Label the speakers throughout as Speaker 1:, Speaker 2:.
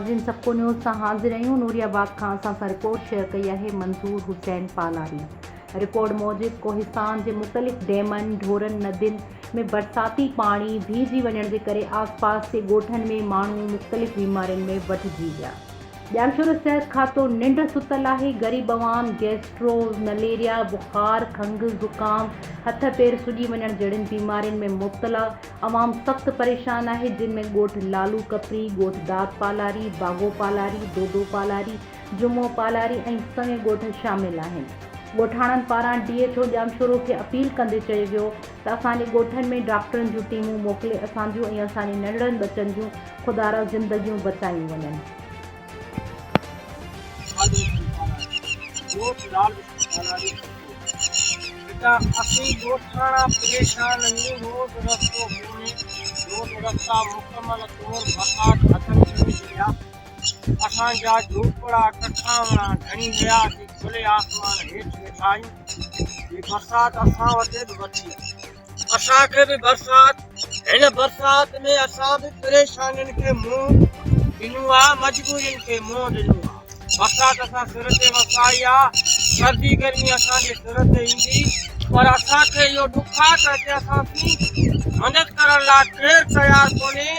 Speaker 1: ناظرين سڀڪو نيوز سان حاضر آهيون نوري آباد کان اسان سان رپورٽ شيئر ڪئي آهي منظور حسين پالاري رپورٽ موجب ڪوهستان جي مختلف ڊيمن ڍورن ندين ۾ برساتي پاڻي بيهجي وڃڻ جي ڪري آس پاس جي ڳوٺن ۾ ماڻهو مختلف بيمارين ۾ وٺجي ويا ڄامشورو صحت کاتو ننڊ ستل آهي، غريب عوام گيسٽرو، مليريا، بخار، کنگهه، زڪام، هٿ پير سڄي وڃڻ جهڙين بيمارين ۾ مبتلا عوام سخت پريشان آهي، جن ۾ ڳوٺ لالو ڪپري، ڳوٺ داد پالاري، باغو پالاري، دودو پالاري، جمعو پالاري ۽ سوين ڳوٺ شامل آهن. ڳوٺاڻن پاران ڊي ايڇ او ڄامشورو کي اپيل ڪندي چيو ويو ته اسان جي ڳوٺن ۾ ڊاڪٽرن جون ٽيمون موڪلي اسان جون ۽ اسان جي ننڍڙن ٻچن جون خدارا زندگيون بچايون وڃن.
Speaker 2: ڳوٺ لال بخش پالاري پھتو. هتان اسين ڳوٺاڻا پريشان آهيون روڊ رستو ڪونهي روڊ رستا مڪمل طور برسات ختم ڪري ڇڏيا اسان جا جهوپڙا ڪکاوڻا ڍڻي ويا اسين کلي آسمان هيٺ ويٺا آهيون هي برسات اسان وٽ به وٺي اسان کي به برسات هن برسات ۾ اسان به پريشانين کي منهن ڏنو آ مجبورين کي منهن ڏنو آ برسات اسان سر تي وسائي آ سردي گرمي اسان جي سر تي ايندي پر اسان کي اهو ڏک آ ته هتي اسان سين مدد ڪرڻ لاء ڪير تيار ڪونهي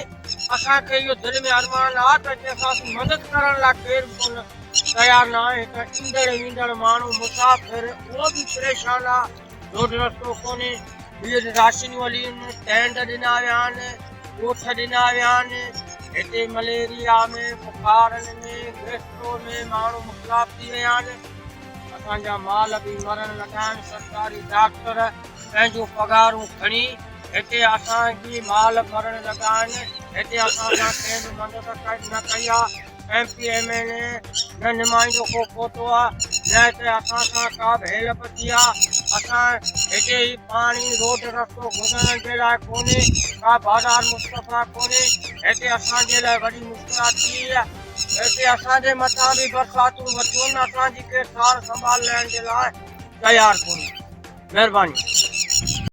Speaker 2: اسان کي اهو دل ۾ ارمان آ ته هتي اسان سين مدد ڪرڻ لاء ڪير به ڪونه تيار نه آهي هتان ايندڙ ويندڙ ماڻهو مسافر اهو به پريشان آ روڊ رستو ڪونهي، ٻيهر راشنيون هلي آهن، ٽينٽ ڏنا ويا آهن، ڳوٺ ڏنا ويا آهن، هتي مليريا ۾ بخارن ۾ گيسٽرو ۾ ماڻهو مبتلا ٿي ويا آهن، اسان جا مال به مرڻ لڳا آهن، سرڪاري ڊاڪٽر پنهنجون پگهارون کڻي هتي اسان جي مال مرڻ لڳا آهن، هتي اسان سان ڪنهن به مدد نه ڪئي آهي. M P M N اي نه نمائندو ڪو پهتو آ نه هتي اسان سان ڪا به هيلپ ٿي آ اسان هتي هي پاڻي روڊ رستو گذرڻ جي لاء ڪونهي ڪا بازار مصطفيٰ ڪونهي هتي اسان جي لاء وڏي مشڪلات ٿي وئي آ هتي اسان جي مٿان به برساتون وٺيون اسان جي ڪير سار سنڀال لهڻ جي لاء تيار ڪونهي مهرباني.